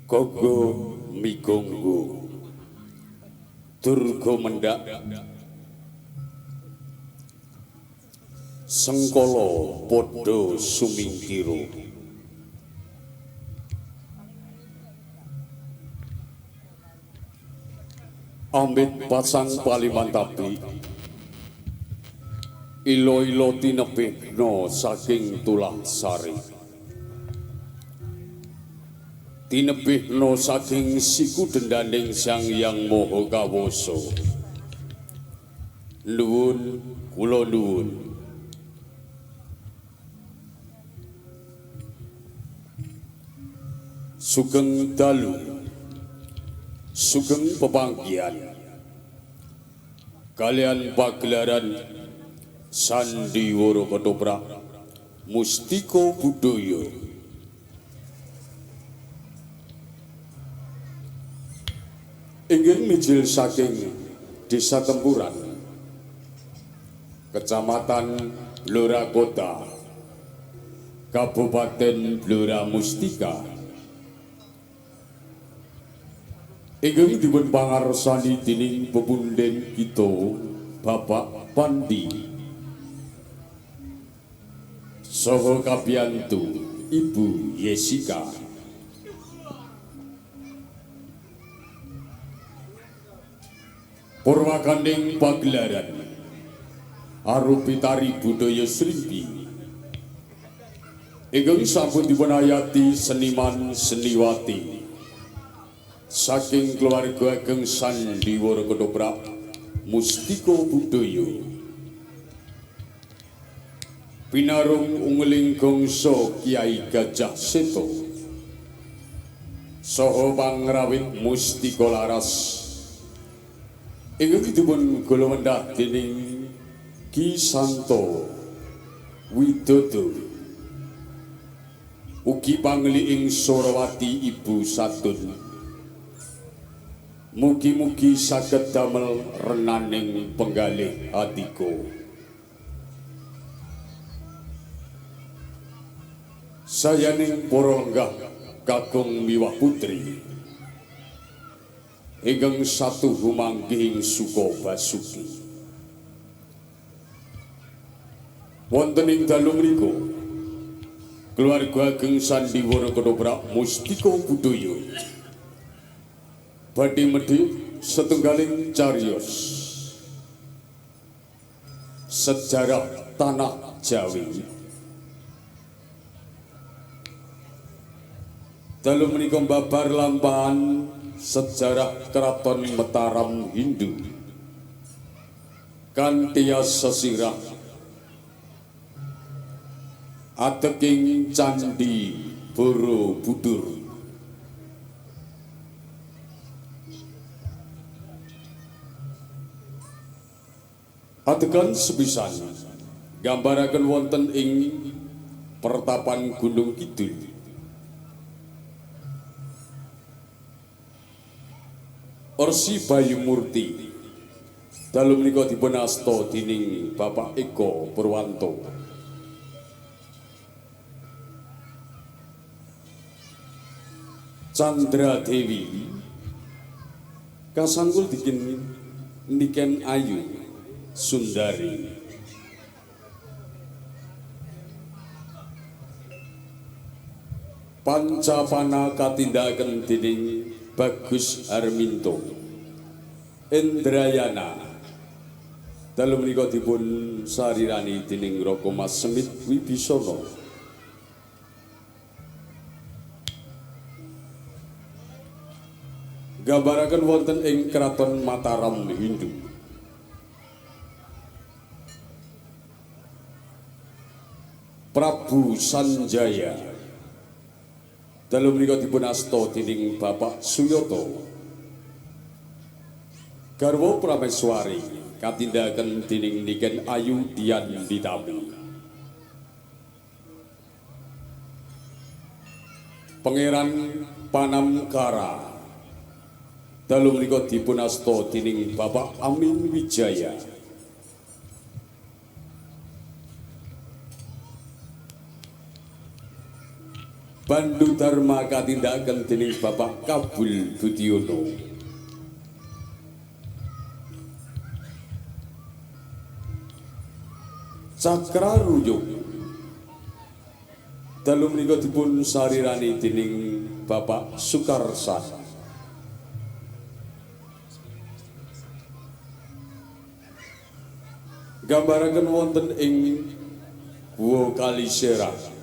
Gogo Migonggo Durga Mendak Sengkala padha sumingkira. Ambit pasang palimantapi ilo-ilo tinebihna saking tulah sari, tinebihna saking siku dendaning Sang Hyang Maha Kawasa. Nuwun kula nuwun. Sugeng dalu, sugeng pepanggihan kalian pagelaran Sandiwara Ketoprak Mustika Budaya. Inggih mijil saking Desa Tempuran, Kecamatan Blora Kota, Kabupaten Blora Mustika. Inggih dipun pangarsani dening pepunden kita Bapak Pandi saha kabiyantu Ibu Yesika. Purwakanding pagelaran arupi tari budaya srimpi ingkang sampun dipunayati seniman seniwati saking keluarga ageng Sandiwara Ketoprak Mustika Budaya. Pinarung ungeling gongso Kiai Gajah Seto saha pangrawit Mustika Laras ingkang dipun gulawendhah dening Ki Santo Widodo ugi pangliing Sorawati Ibu Satun. Mugi-mugi saged damel renaning penggalih atiko. Sayaning para lenggah kakung miwah putri ingkang satuhu manggih ing Suka Basuki. Wonten ing dalu menika keluarga ageng Sandiwara Ketoprak Mustika Budaya badhe medhit setunggaling cariyos sejarah tanah Jawi. Dalu menika babar lampahan sejarah Keraton Mataram Hindu kanthi sesirah ateking Candi Borobudur. Adegan sepisan gambaraken wonten ing pertapan Gunung Kidul. Rsi Bayu Murti dalu menika dipun asta dening Bapak Eko Purwanto. Chandra Dewi kasanggul dikin Niken Ayu Sundari. Pancapana katindakaken dening Bagus Arminto Indrayana. Dalu menika dipun sarirani dening Raka Mas Semit Wibisono. Gambaraken wonten ing Kraton Mataram Hindu. Prabu Sanjaya dalu menika dipun asta dening Bapak Suyoto. Garwa Prameswari katindakaken dening Niken Ayu Dian Ditami. Pangeran Panamkara dalu menika dipun asta dening Bapak Amin Wijaya. Bandu Dharma katindakaken dening Bapak Kabul Budiono. Cakra Ruyuk dalu menika dipun sarirani dening Bapak Sukarsan. Gambaraken wonten ing Guwa Kaliserang.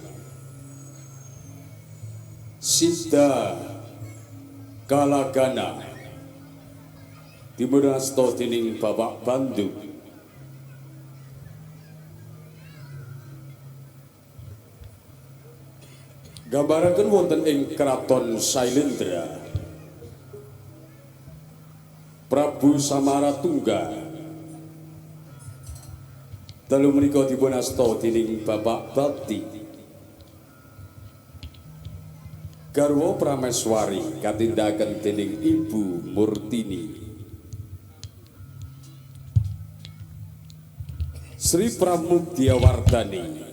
Sida Kalagana dipun asta dening Bapak Bandu. Gambaraken wonten ing Kraton Sailendra. Prabu Samaratungga dalu menika dipun asta dening Bapak Bakti. Garwa Prameswari katindakaken dening Ibu Murtini. Sri Pramudya Wardhani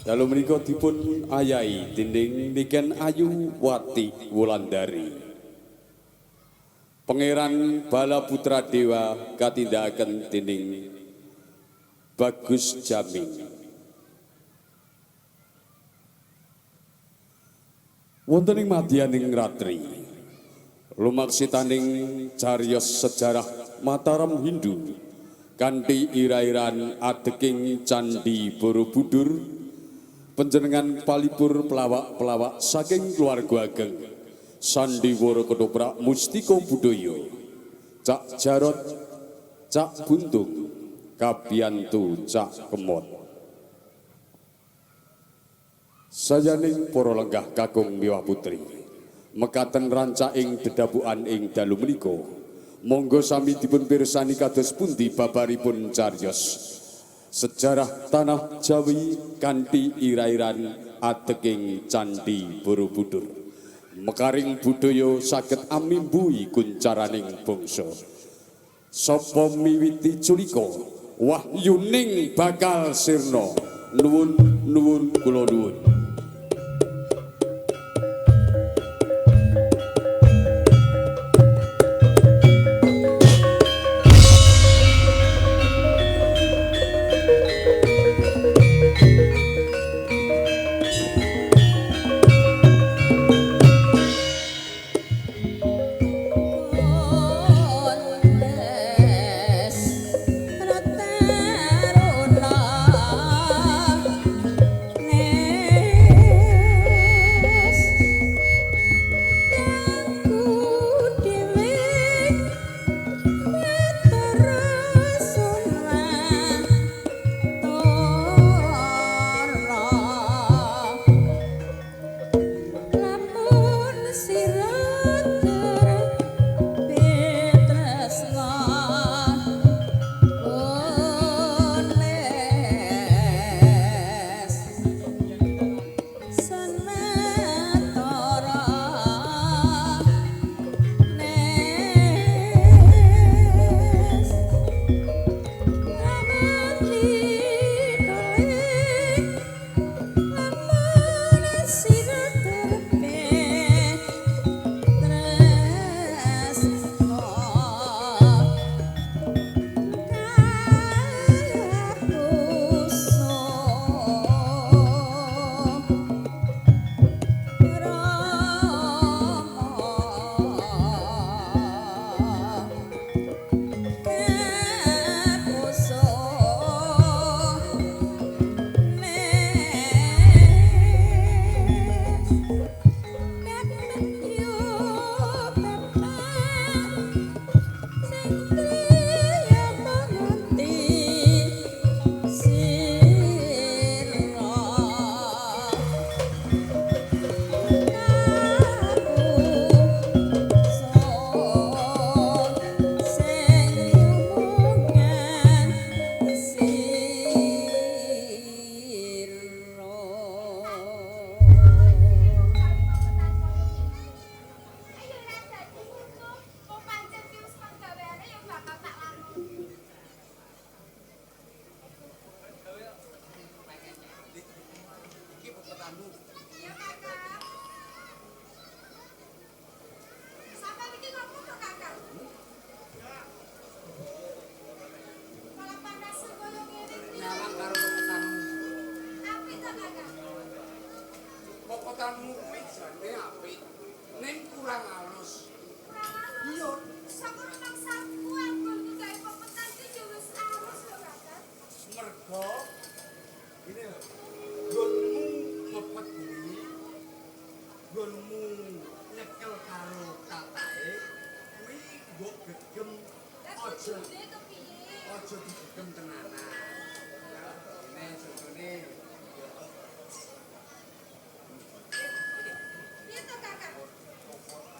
dalu menika dipun ayahi dening Niken Ayu Wati Wulandari. Pangeran Balaputra Dewa katindakaken dening Bagus Jamin. Wonten ing madyaning ratri lumaksitaning cariyos sejarah Mataram Hindu kanthi ira-iran adeking Candhi Borobudur, panjenengan palipur pelawak-pelawak saking keluarga ageng Sandiwara Ketoprak Mustika Budaya, Cak Jarot, Cak Buntung, kabiyantu Cak Kemot. Sayaning para lenggah kakung miwah putri, mekaten rancaking dedabukan ing dalu menika. Monggo sami dipun pirsani kados pundi babaripun cariyos sejarah tanah Jawi kanthi ira-iran adeking Candhi Borobudur. Mekaring budaya saged amimbuhi kuncaraning bangsa. Sapa miwiti culika wahyuning bakal sirna. Nuwun nuwun kula nuwun. Iya, Kakak. Pepetanmu kuwi jane apik, ning kurang halus. Kurang halus. Iya. Saka rumangsaku anggonku gawe pepetan ki ya wis halus lho, Kakang. Mergo ngene lho. Nggonmu mepet kuwi, nggonmu nyekel karo katahe kuwi mbok gegem Lah aja kudune kepiye? aja digegem tenanan. Ya, ngene contone. Piye to, Kakang?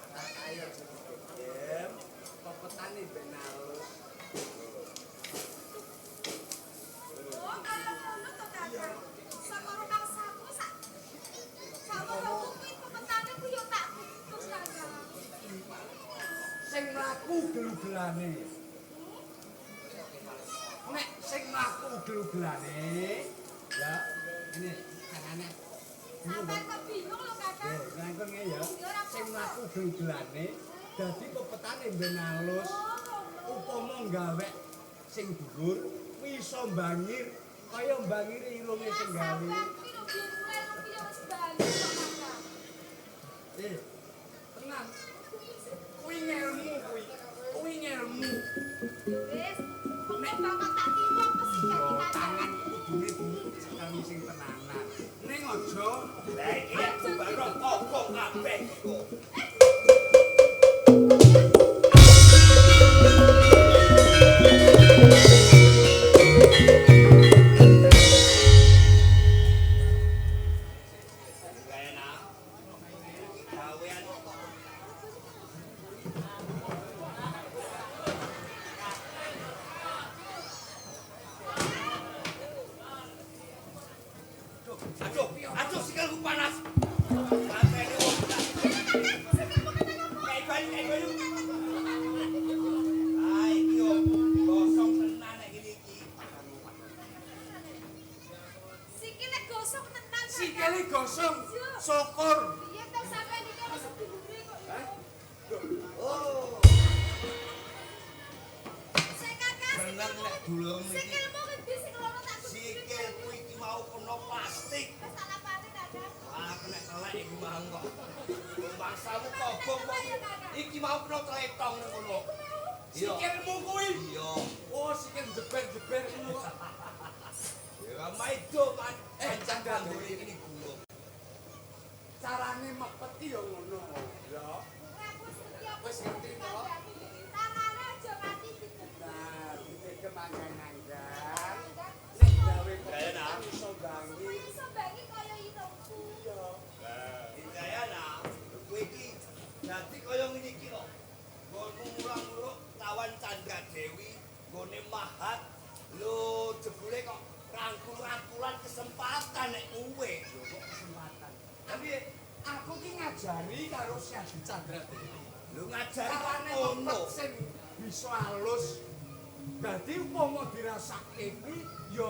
Katahe aja digegem, pepetane ben halus. Oh, kaya ngono to, Kakang. Saka rumangsaku sak saweruhku kuwi pepetane kuwi ya tak gegem, Kakang. Sing mlaku gelu-gelane. Nek sing mlaku gelu-gelane, ya ini tangane. Sampai kok bingung lho, Kakang. Eh, ngangkon ngene ya. Sing mlaku gelu-gelane dadi pepetane ben halus. Oh, ngono. Upama gawe sing dhuwur kuwi iso mbangir kaya mbangire irunge sing gawe. Sampean kuwi lho biyen mulai kuwi ya wis bali kok, Kakang. Eh, tenang. Kuwi ngelmu kuwi. Kuwi ngelmu. Wis, nek bakal tak timo apa sing Yo dadi tangan kudune dicekali sing tenanan. Ning aja Lah iki bubar kobong kabeh iku. Enak. Gawean kok. Aduh, aduh sikilku panas. Mateni wong tak. Kayak bayu, kayak bayu. Ah, iki yo gosong tenan nek ngene iki. Sikile gosong tenan, Kakang. Sikile gosong. Syukur. Piye to sampean iki ora sedulure kok ya. Oh, Sik Kakang, bener nek dulurmu iki. sikilmu ngendi sing loro tak gegem. Sikilku iki mau kena plastik. Wis tak lapane, Kakang. Wah, kena telek iki mau kok. Bangsamu kobong kok. Iki mau kena tletong nang kono. Iya. Sikilmu kuwi. Iya. Oh, sikil jeber-jeber ngono kok. Ya maido man. Eh, Candra Candra Dewi iki gula. Carane mepet ki ya ngono. Ya. Aku wis ngerti apa Wis ngerti to? Tangane aja nganti digegem. Nah, digegem anggan-anggan. Nek gawe Enak. pepetan iso bangir. Iso bangi kaya irungku. Iya. Indayana, kowe iki dadi kaya ngene iki lho. Nggonmu murang-muruk lawan Candra Dewi, nggone Mahat. Lho, jebule kok rangkul-rangkulan kesempatan nek kowe. Yo kok kesempatan. Tapi aku ki ngajari karo Syahdi Chandra Dewi. Lho ngajari kok Carane ngono. mepet sing bisa halus. Dadi upama dirasake kuwi ya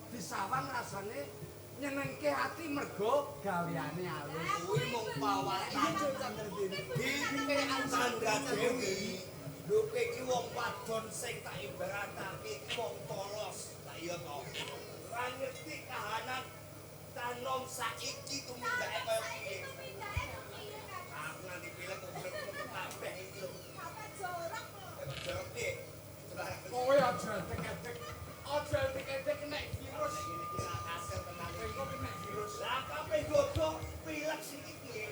disawang rasane nyenengke ati mergo gaweane halus. Kuwi mung pawatan. Iya Chandra Dewi. Di Candra Dewi. Lho kowe iki wong wadon sing tak ibaratake iki wong polos, tak iya to. Ora ngerti kahanan tanom saiki tumindake kaya piye. Tumindake kepiye, Kakang? Aku nganti pilek kok kabeh iki lho. Sampai jorok lho. Jorok piye? Kowe aja tek-tek. Aja tek-tek nek virus. Ngene iki ra kasil tenan. Kowe kok kena virus. Lah kabeh godhong pilek siki piye?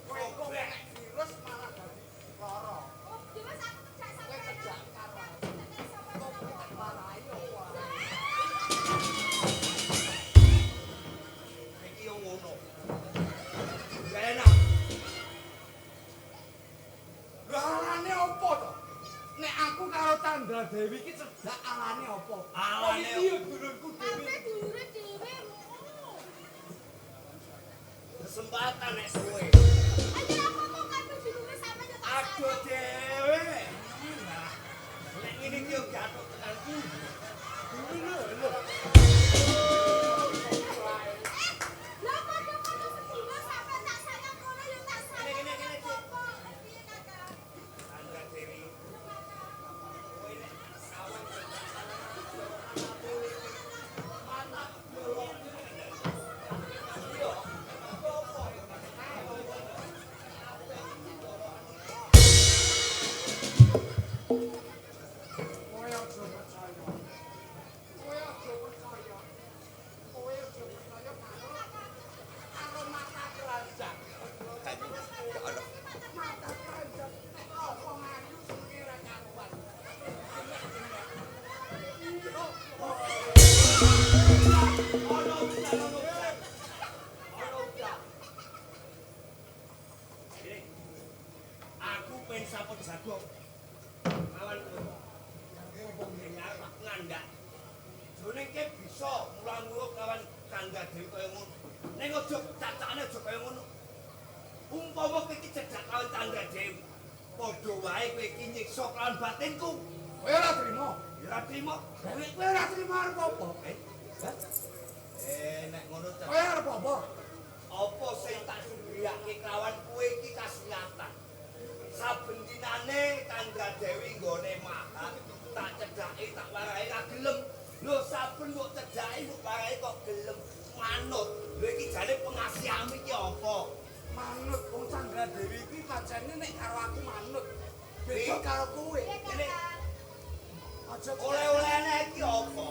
Kowe kok kena virus malah dadi lara. Oh, ya wis aku cedak Kowe sampean. cedak karo aku. Cedak sampean. Kok kowe tak warai opo ae? Iki yo ngono. Enak. Lho alane opo to? Nek aku karo Chandra Dewi iki cedak alane opo? Alane Wong iki ya dulurku dhewe. Kabeh dulure dhewe ngono. Kesempatan nek suwe. Ayo aku ngomong kabeh dulure sampean ya tak Aduh sayang. dhewe. Nek ngene iki yo gathuk tenan ku. Lho lho. Eh, lha padha-padha sedulur sampean tak sayang kono ya tak sayang. Kene, kene, kene, Apa? Piye, Kakang? Chandra Dewi. Kowe nek sawang mata delok. Iya. Jago. Kawan kowe. Ngandak. Jone ke bisa mulang-muluk kawan Candra Dewi kaya ngono. Ning aja cacakane aja kaya ngono. Umpama kowe iki cedhak kawan Candra Dewi, padha wae kowe iki nyiksa kawan batinku. Kowe ora trimo. Ya ora trimo. Kowe ora trimo arep apa? Nek ngono ta. Kowe arep apa? Apa sing tak sugihake kelawan kowe iki kasunyatan. Saben dinane Candra Dewi nggone mahat, tak cedhaki tak warai ra gelem. Lho saben mbok cedhaki mbok warai kok gelem manut. Lho iki jane pengasihamu iki apa? Manut wong Candra Dewi iki pancene nek karo aku manut. Beda karo kowe. Ngene aja oleh-olehane iki apa?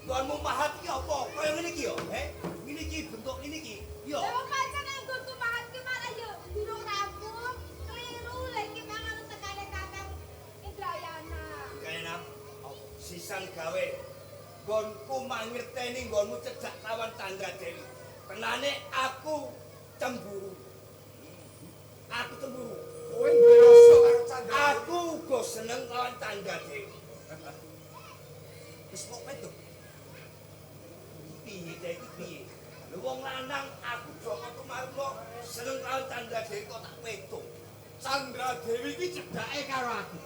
Nggonmu mahat iki apa? Kaya ngene iki yo, he? Ngene iki bentuk ngene iki. Yo. Lah pancen nggonku mahat ki malah yo durung rampung, keliru lha iki mangan tekane Kakang Indrayana. Kayana sisan gawe nggonku mangerteni nggonmu cedhak kawan Candra Dewi. Tenane aku cemburu. Aku cemburu. Kowe duwe rasa karo Candra Dewi. Aku uga seneng kawan Candra Dewi. Wis kok metu. Piye ta iki piye? Lho wong lanang aku joko tumarmo seneng karo Candra Dewi kok tak petung. Candra Dewi iki cedhake karo aku.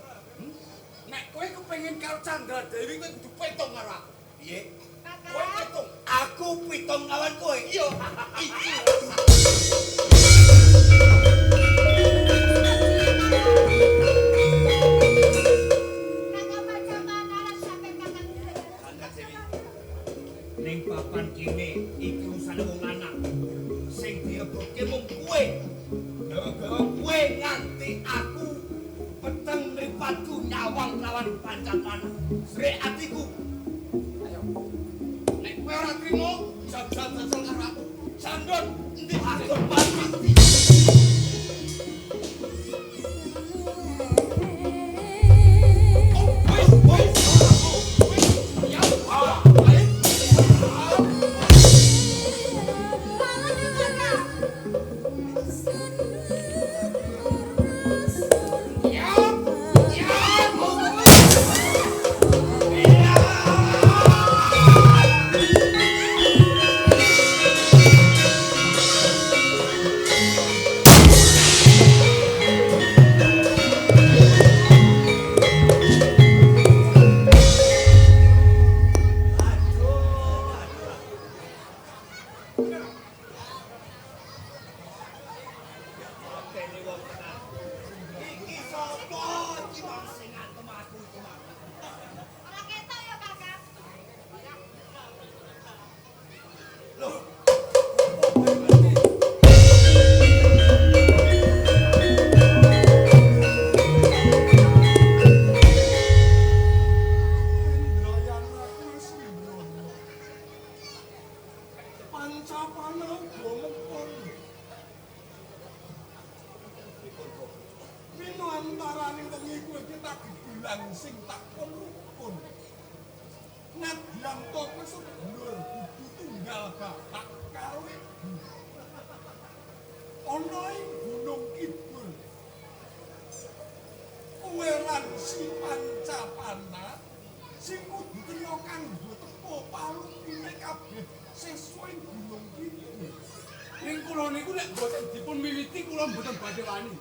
Nek kowe kepengin karo Candra Dewi kowe kudu petung karo aku. Piye? Kowe petung. Aku pitung kawan kowe. Iya. Iki. Kakang Pancapana lan sampe Kakang Indrayana. Candra Dewi. Ning papan kene iki urusane wong lanang. Sing direbutke mung kowe. Gara-gara kowe nganti aku peteng mripatku nyawang lawan Pancapana. Srek atiku. Ayo. Nek kowe ora trimo, jajal-jajal karo aku. Sandon endi Aku pati. Oh, wis, wis. Wis. Ya. Ayo. Bangun yo Kakang. Ya. Ya. Aduh, aduh. Dene wong tenan. Iki sapa iki wong sing ngantem aku iki mang? Ora ketok yo Kakang. Loh, Indrayana kuwi sembrono. Pancapana uga mengkono. Wino antarane wengi kowe iki tak gedulang sing tak kon rukun. Nadyan to kowe sedulur kudu tunggal bapak karo ibu. Ana ing Gunung Kidul. Kowe lan si Pancapana sing kudu kena kanggo tepo palungine kabeh siswa ing Gunung Kidul. Ning kula niku nek mboten dipun miwiti kula mboten badhe wani.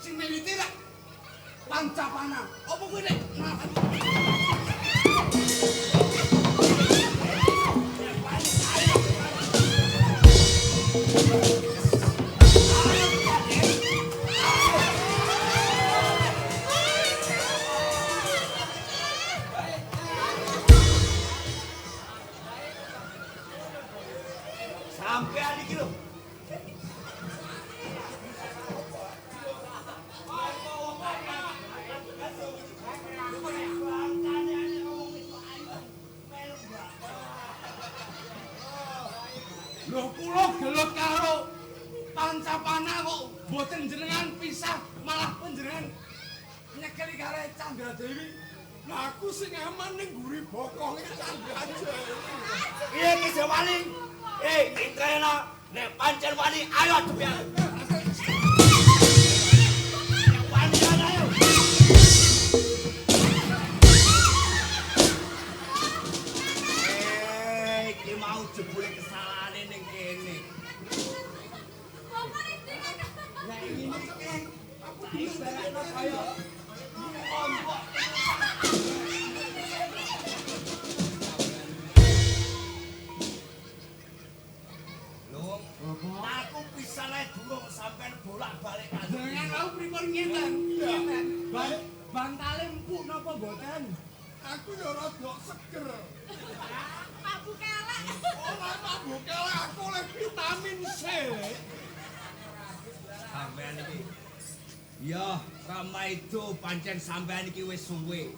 Sing miwiti lek Pancapana. Apa kuwi nek sampean iki lho. Lho kula gelut karo Pancapana kok mboten jenengan pisah malah panjenengan nyekeli karo Candra Dewi. Lah aku sing aman ning mburi bokonge Candra Dewi. Piye iki sing wani? Indrayana, nek pancen wani ayo adepi aku. Nek wani ayo. Ibaratno kaya ombok. Lho, aku pisan ae durung sampean bolak-balik Dengan wau pripun ngeten? Ngeten. Bantale empuk napa mboten? Aku ya rada seger. Mabuk elek. Ora mabuk elek, aku oleh vitamin C. Sampean iki. Ya, Rama itu pancen sampean iki wis suwe.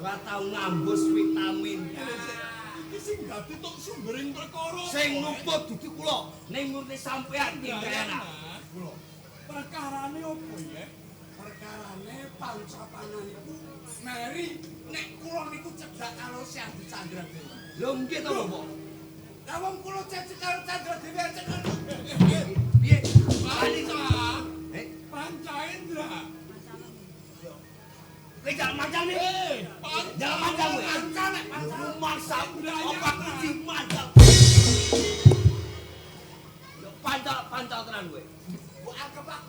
Ora tau ngambus vitamin. Iki sing dadi tok sumbering perkara. Sing numpuk dudu kula, ning ngurti sampean Indrayana. Kula. Perkarane opo ya? Perkarane pancapanan iku meri nek kula niku cedhak karo Syekh Adi Candra Dewi. Lho nggih to, Bapak? Lah wong kula cecek karo Candra Dewi ancen Piye? Panca. Pancaendra. Kowe gak mancane. Panca. Jangan mancal kowe. Panca nek panca. Rumangsa apa kucing mancal. Yo pancal-pancal tenan kowe. Mbok anggap Pak.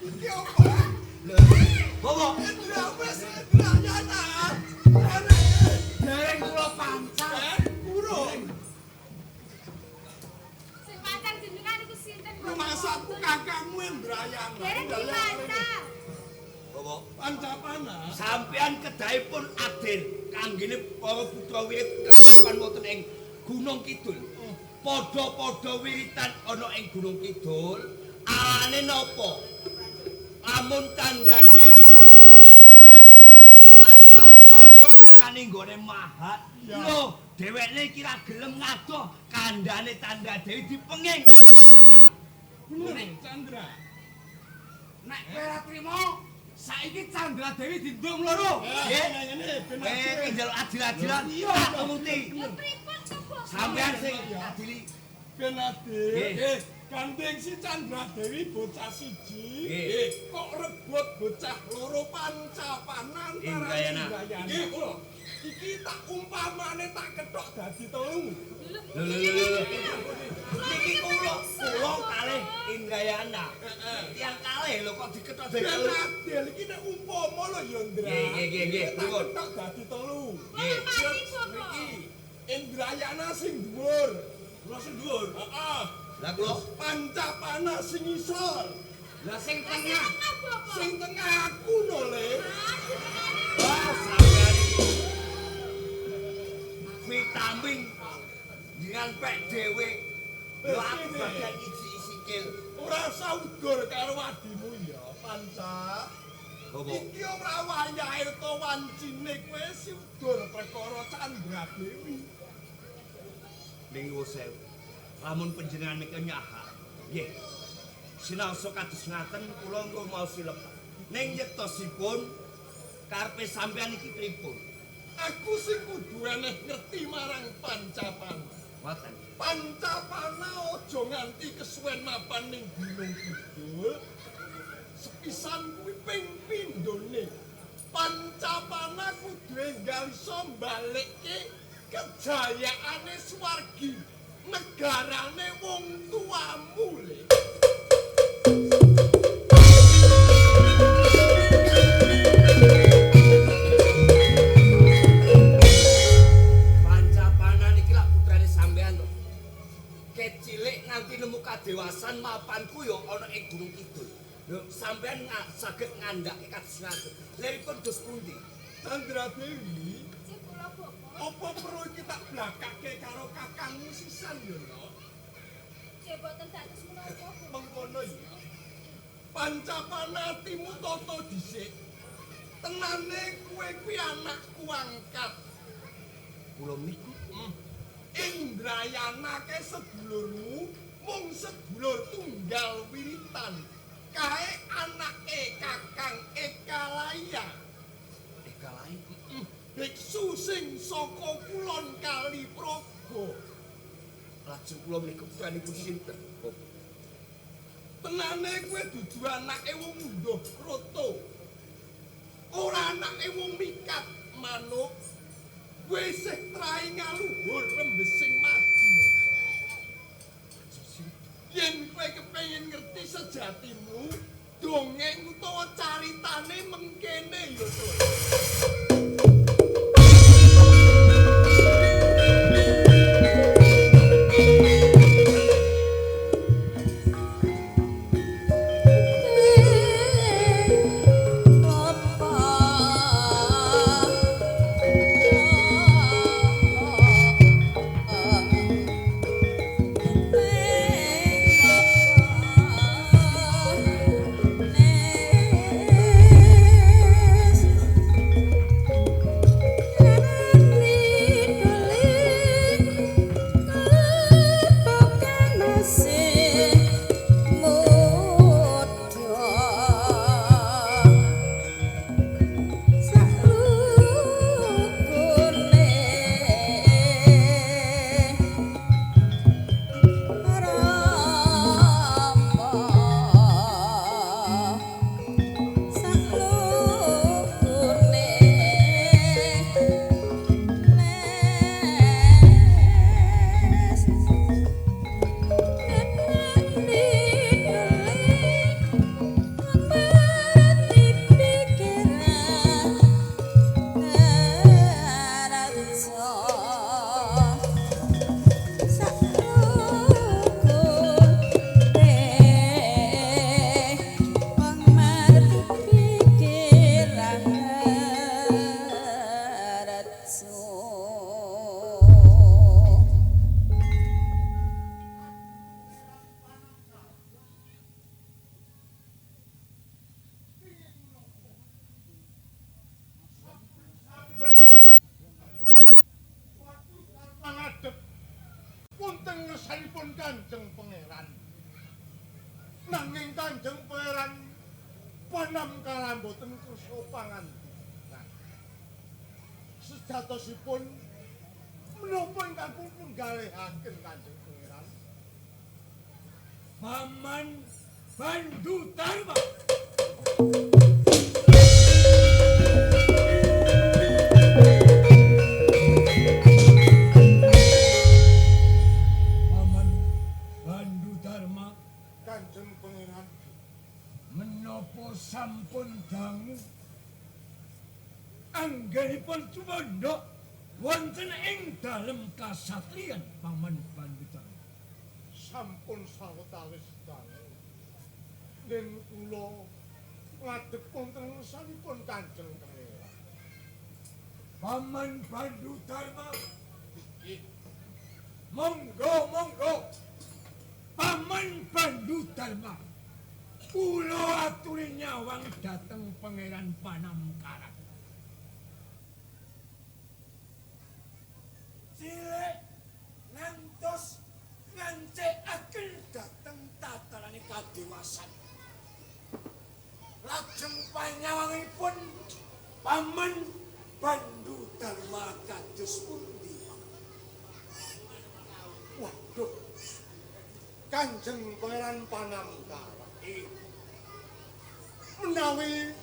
Iki opo? Lho, Bapak, Indra wis Indrayana. Dereng kula pancal. Urung. Sing pancal jenengan iku sinten? Rumangsaku kakangmu Indrayana. Dereng dipancal. Bapak, Pancapana. sampean kedahipun adil kanggene para putra wirid kepapan wonten ing Gunung Kidul. Padha-padha wiritan ana ing Gunung Kidul, alane napa? Lamun Candra Dewi saben tak cedhaki arep tak ulung-ulung kenane nggone Mahat. Lho, dhewekne iki ra gelem ngadoh kandhane Candra Dewi dipenging karo Pancapana. Bener, Candra. Nek kowe ora trimo, saiki Candra Dewi dindung loro. Nggih. Ngene ben Kowe njaluk adil-adilan, tak turuti. Lho pripun to, Bapak? Sampean sing adili. Ben adil. Nggih. Gandeng si Candra Dewi bocah siji. Nggih. Kok rebut bocah loro Pancapana Indrayana. Nggih, kula. Iki tak umpamane tak kethok dadi telu. Lho lho lho lho. Niki kula kula kalih Indrayana. Tiyang kalih lho kok dikethok dadi Ben telu. adil iki nek umpama lho ya Ndra. Nggih, nggih, nggih, nggih. Tak Pripun? kethok dadi telu. Nggih. Mati, Bapak. Iki Indrayana sing dhuwur. Kula sing dhuwur. Heeh. Lah kula Pancapana sing isor. Lah sing Lah sing tengah tengah, Bapak. Sing tengah aku no le. Ah, jenengane wah sampean iki. Vitamin jenengan pek dhewe. Lho aku bagian iji sikil. Ora saudur karo adimu ya, Panca. Bapak. Iki ora wayahe utawa wancine kowe siudur perkara Candra Dewi. Ning sewu. Lamun panjenengan menika nyahar. Nggih. Sinaosa kados ngaten kula engko mau silep. Ning yektosipun karepe sampean iki pripun? Aku sing kudu eneh ngerti marang Pancapana. Ngoten. Pancapana aja nganti kesuwen mapan ning Gunung Kidul. Sepisan kuwi ping pindhone. Pancapana kudu enggal iso mbalekke kejayaane swargi negarane wong tuamu le. Pancapana niki lak putrane sampean to. Ket cilik nganti nemu kadewasan mapanku ya ana ing Gunung Kidul. Lho sampean saged ngandhake kados ngaten. Liripun dos pundi? Candra Dewi, Cek kula, Bapak. apa perlu iki tak blakake karo kakangmu sisan ya, no? Cek boten dados menapa, Bapak. Mengkono ya. Pancapana atimu tata dhisik. Tenane kowe kuwi anakku angkat. Kula niku Indrayana ke sedulurmu mung sedulur tunggal wiritan. Kae anake Kakang Ekalaya. Ekalaya. Biksu sing saka kulon Kali Praga. Lajeng kula menika putranipun sinten? Bapak? Tenane kowe dudu anake wong unduh kroto. Ora anake wong mikat manuk. Kowe isih trae ngaluhur rembesing madu. Yen kowe kepengin ngerti sejarah sejatimu dongeng utawa caritane mengkene ya to. Kanjeng Pangeran. Nanging Kanjeng Pangeran panamkala mboten kersa pangandikan. Sejatosipun menapa ingkang pun galehaken Kanjeng Pangeran? Paman Bandhu Dharma. Sampun dangu anggenipun tumandhak wonten ing dalem kasatriyan Paman Bandhu Dharma. Sampun sawetawis dangu yen kula ngadeg wonten ngersanipun Kanjeng Pangeran. Paman Bandhu Dharma, monggo monggo Paman Bandhu Dharma. Kula aturi nyawang dhateng Pangeran Panamkara. Cilik ngantos ngancikaken dhateng tatarane kadewasan. Lajeng panyawangipun Paman Bandhu Dharma kados pundi? Waduh. Kanjeng Pangeran Panamkara. Menawi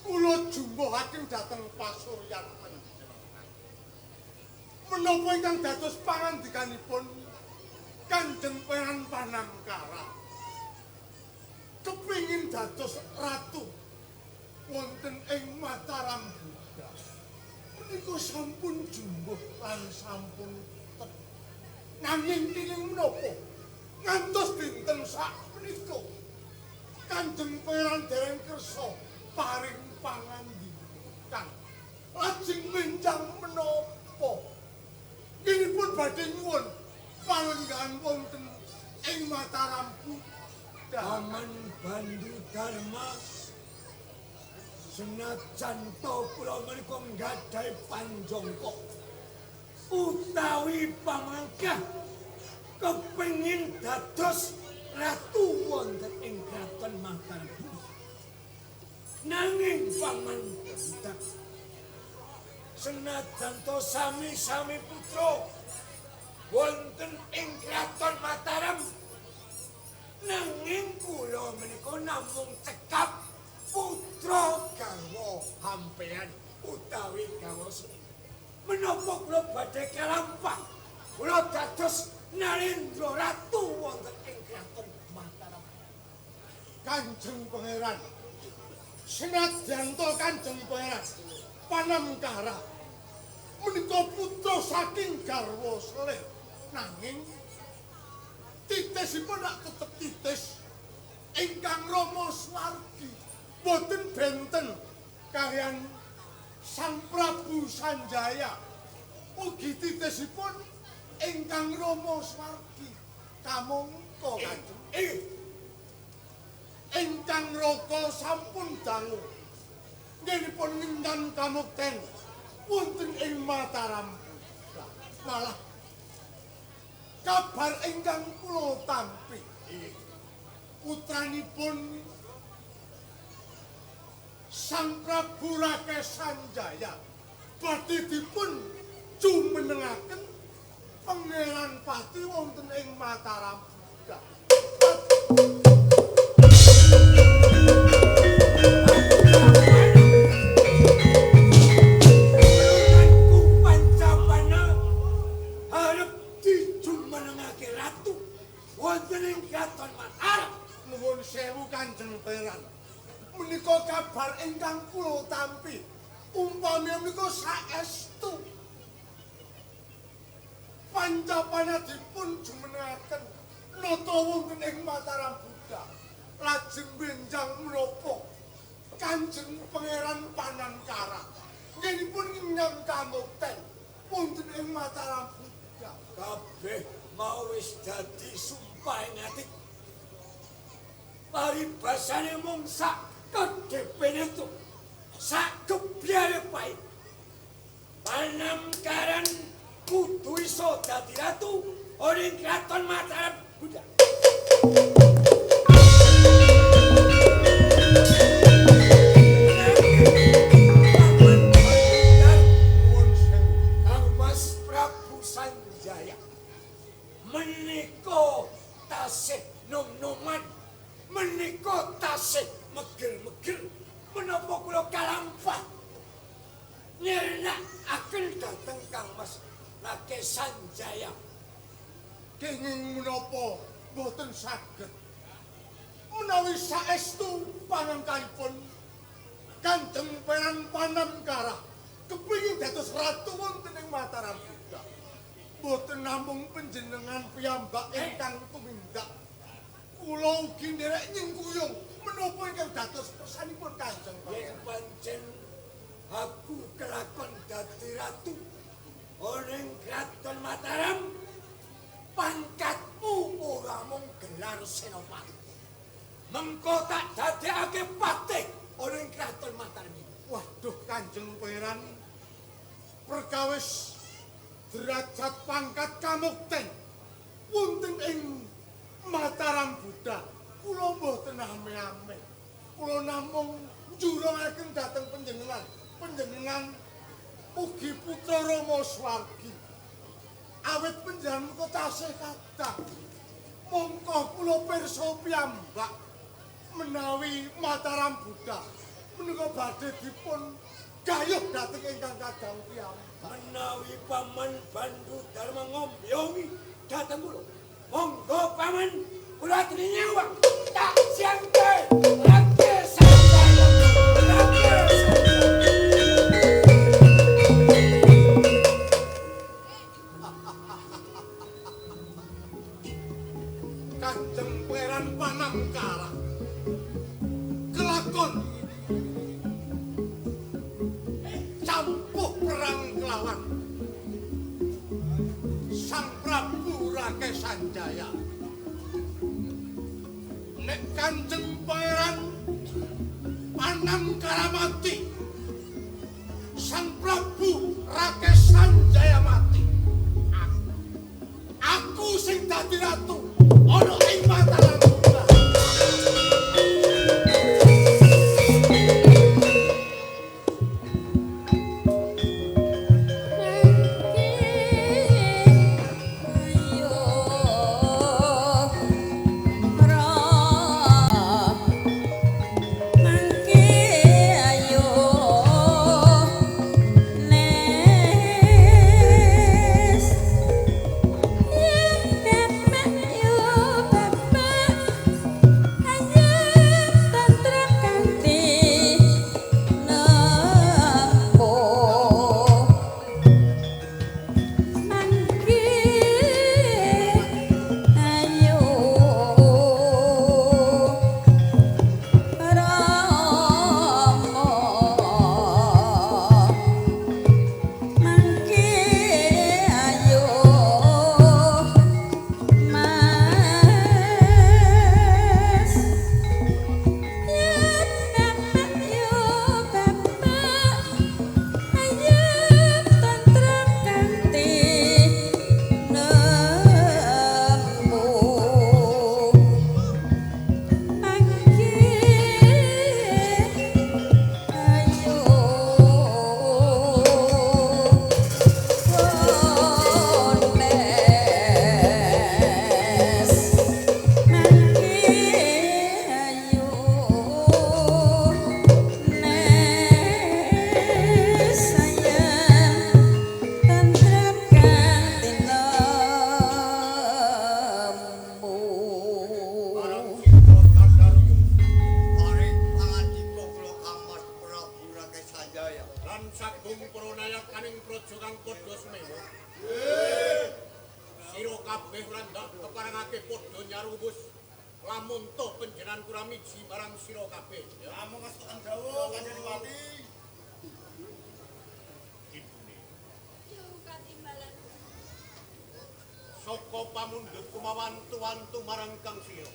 kula jumbuhaken dhateng pasuryan panjenengan. Menapa ingkang dados pangandikanipun Kanjeng Pangeran Panamkara kepingin dados ratu wonten ing Mataram Buddha. Menika sampun jumbuh lan sampun tet. Nanging kenging menapa ngantos dinten sak menika Kanjeng Pangeran dereng kersa paring pangandikan. Lajeng menjang menapa? Nggihipun badhe nyuwun palenggahan wonten ing Mataram Buddha. Paman Bandhu Dharma, senajan to kula menika nggadahi panjangka utawi pamangkah kepengin dados ratu wonten ing kraton Mataram. Nanging Paman Bandhu, senajan to sami-sami putra wonten ing kraton Mataram, nanging kula menika namung cekap putra garwa hampean utawi garwa seni. Menapa kula badhe kalampah kula dados Narendra ratu wonten ing kraton Mataram. Kanjeng Pangeran. Senadyan to Kanjeng Pangeran Panamkara menika putra saking garwa selir, nanging titisipun nak tetep titis ingkang Rama Swargi boten benten kaliyan Sang Prabu Sanjaya. Ugi titisipun ingkang Rama Swargi kamangka Kanjeng. Ingkang raka sampun dangu nggihipun ngendan kamukten wonten ing Mataram. Malah kabar ingkang kula tampi putranipun Sang Prabu Rakesh Sanjaya badhe dipun jumenengaken Pangeran Pati wonten ing Mataram. Ku Pancapana arep dijumenengake ratu wonten ing Kraton Mataram. Nuwun sewu Kanjeng Pangeran. Menika kabar ingkang kula tampi. Umpami menika saestu Pancapana dipun jumenengaken nata wonten ing Mataram Buddha. Lajeng benjang menapa Kanjeng Pangeran Panangkara nggihipun ngenyang kamukten wonten ing Mataram Buddha. Kabeh mau wis dadi sumpah ing ati. Paribasane mung sak kedhepene tu, sak gebyare pait. Panamkaran kudu iso dadi ratu ing Kraton Mataram Buddha. Kang Mas Prabu Sanjaya menika tasih nom-noman, menika tasih megel-megel, menapa kula kalampah nyirnakaken dhateng Kang Mas Rakesh Sanjaya. Kenging menapa boten saged menawi saestu pangangkanipun Kanjeng Pangeran Panamkara kepingin dados ratu wonten ing Mataram Buddha. Boten namung panjenengan piyambak ingkang tumindak, kula ugi nderek nyengkuyung menapa ingkang dados kersanipun Kanjeng Yen Pangeran. pancen aku kelakon dadi ratu ning Kraton Mataram, pangkatmu ora mung gelar senopati. Mengko tak dadekake patih ning Kraton Mataram iki. Waduh Kanjeng Pangeran, perkawis derajat pangkat kamukten wonten ing Mataram Buddha kula mboten ame-ame. Kula namung njurungaken dhateng panjenengan. Panjenengan ugi putra Rama Swargi. Awit panjenengan menika tasih kathah. Mongko kula pirsa piyambak menawi Mataram Buddha menika badhe dipun gayuh dhateng ingkang kadang piyambak. Menawi Paman Bandu Dharma ngombyongi dhateng kula, monggo Paman kula aturi nyawang. Tak siangke Rakesh Sanjaya, Rakesh Sanjaya. Kanjeng Pangeran Panamkara kelakon campuh perang kelawan Sang Prabu Rakesh Sanjaya. Nek Kanjeng Pangeran Panamkara mati, Sang Prabu Rakesh Sanjaya mati. Aku sing dadi ratu ana ing Mataram Buddha. Mangke ayo Kabeh ora ndak keparengake padha nyaruwus lamun to panjenengan kurang miji marang sira kabeh. Namung ngastokan dawuh Kanjeng Adipati. Ibune. Jauh katimbalan. Saka pamundhut kumawantu-wantu marang Kang Sira.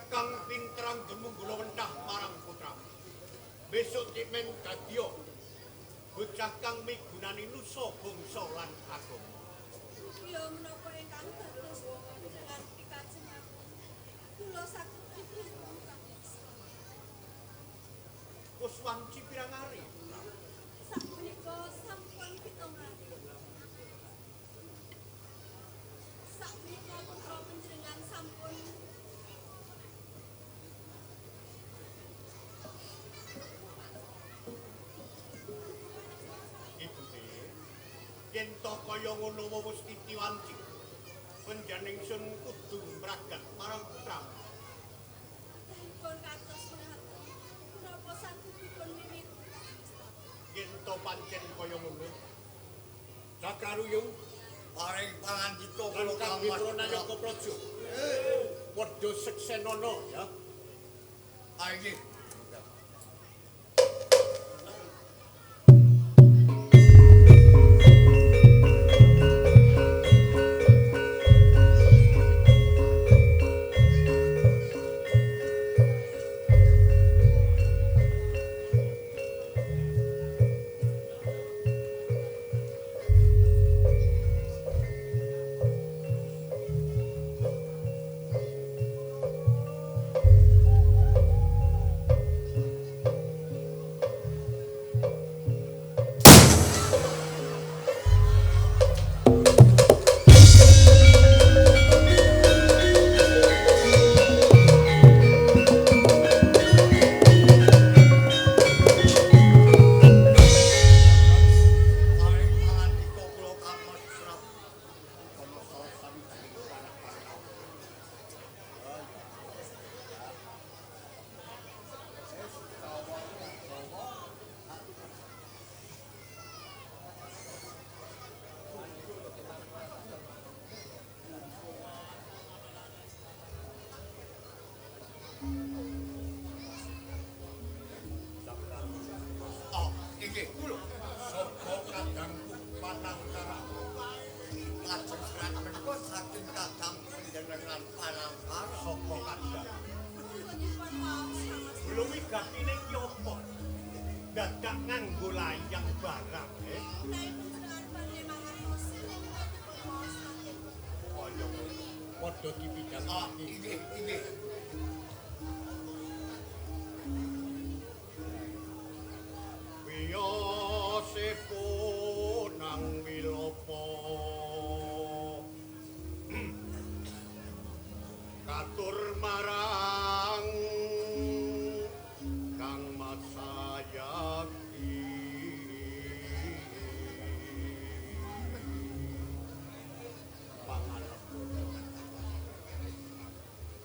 Kang pinter anggenmu nggula wentah marang putramu. Besok timen dadiya bocah kang migunani nusa bangsa lan agama. Ya menapa ingkang dados panjenengan pikajengaken. Kula saged dipun kapeksa. Wis wanci pirang ari? Sapunika sampun 7 ari. Sapunika putra panjenengan sampun Ibune. Yen to kaya ngono wis titi wanci. Panjenengan ingsun kudu mragat marang putramu. Dipun kados mekaten. Menapa saged dipun wiwit? Yen to pancen kaya ngono. Cakraruyung Paring pangandika lan kula Kang Kang Mas. Nayaka Praja. Padha seksenana ya. Ah inggih. Paring pangandika kula Kang Mas Prabu. Ana salah sawijining panah. Oh, inggih kula. Saka kadangku Panangkara. Lajeng serat menika saking kadang panjenengan Panangkara. Saka kadang. Dipun maos Kang Mas. Luwi gatine ki apa? Dadak nganggo layang barang, eh. Menawi panjenengan badhe mangertosi menika dipun maos saking. Kaya ngono. Padha Oh, dipidhangake. inggih, inggih. Wiyosipun nang wilopo. Katur marang Kang Mas Sayakti. Pangarep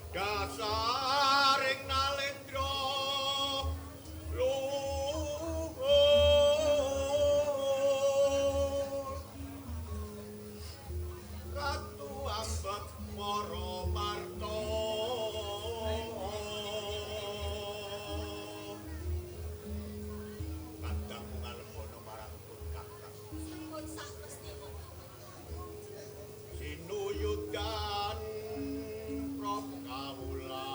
dasaring nalendra luhur Ratu Ambak para marta kadang ngalebono marang pun kakang Sampun sakmestinipun. Sinuyudan prokawula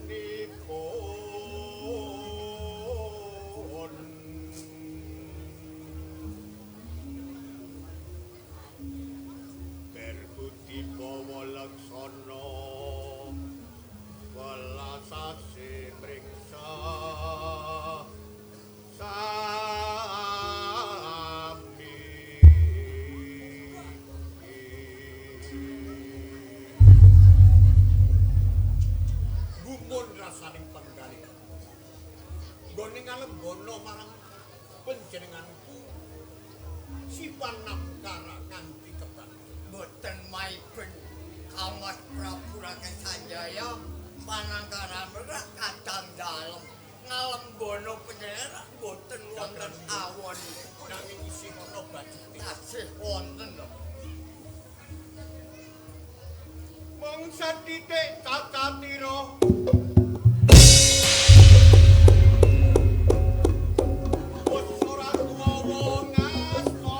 nipun berbudi bawa laksana welasase mringsa sami. Gumun rasaning penggalih. Nggone ngalembono marang panjenenganku si Panangkara nganti kebak. Mboten maiben Kang Mas Prabu Raden Sanjaya Panangkara merak kadang dalem. Ngalembana panjenengan mboten wonten awon. Nanging isih ana bajute. Tasih wonten lho. Mung sethithik cacatira. Wis ora tuwa wong asta.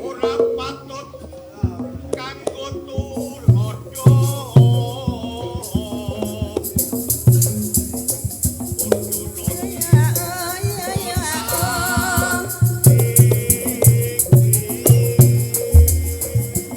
Ora patut kanggo tulodo. Yen nyata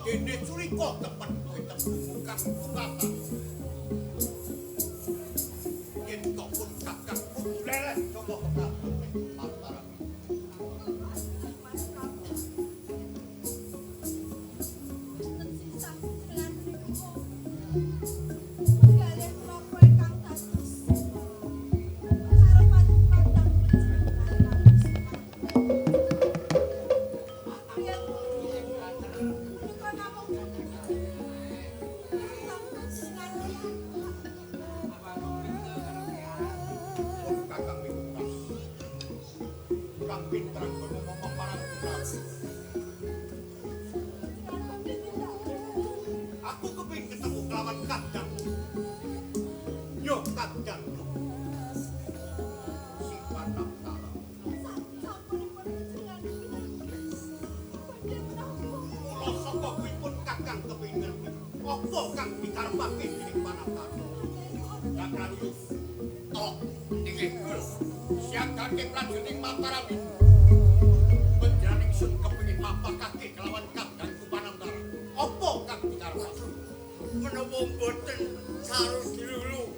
Dene culika temen kowe tembungu kang bapak. Yen tok pun kakang kudu leleh saka Prabu Mataram. Mas Prabu. Wonten sisah dengan niku. Kalih menapa ingkang dados karepan pandang panjenengan punika namung Pun kakang minggu Kang pinter nggon ngomong marang Prabu. Aku kepengin ketemu kelawan kadangku. Yo kadangku. Si Panamtara. Mula saka kuwi pun kakang kepengin ngerti apa kang dikarepake dening Panamtara. Kakang Yus. Tok inggih Guru. Siagake prajurit Mataram iki. Panjenengan ingsun kepengin mapakake kelawan kadangku Panamtara. Apa kang dikarepake? Menapa mboten sarudilulu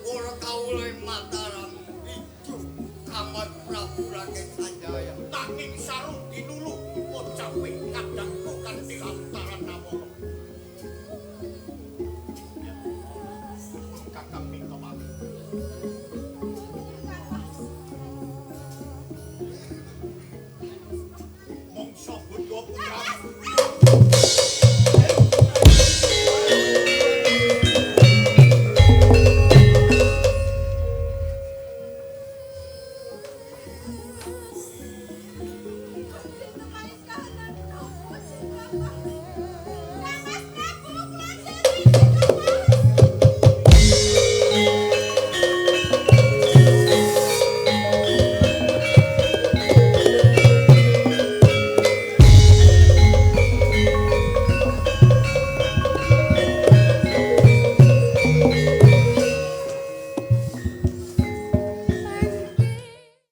para kawula ing Mataram ijo Kamat Prabu Raden Sanjaya.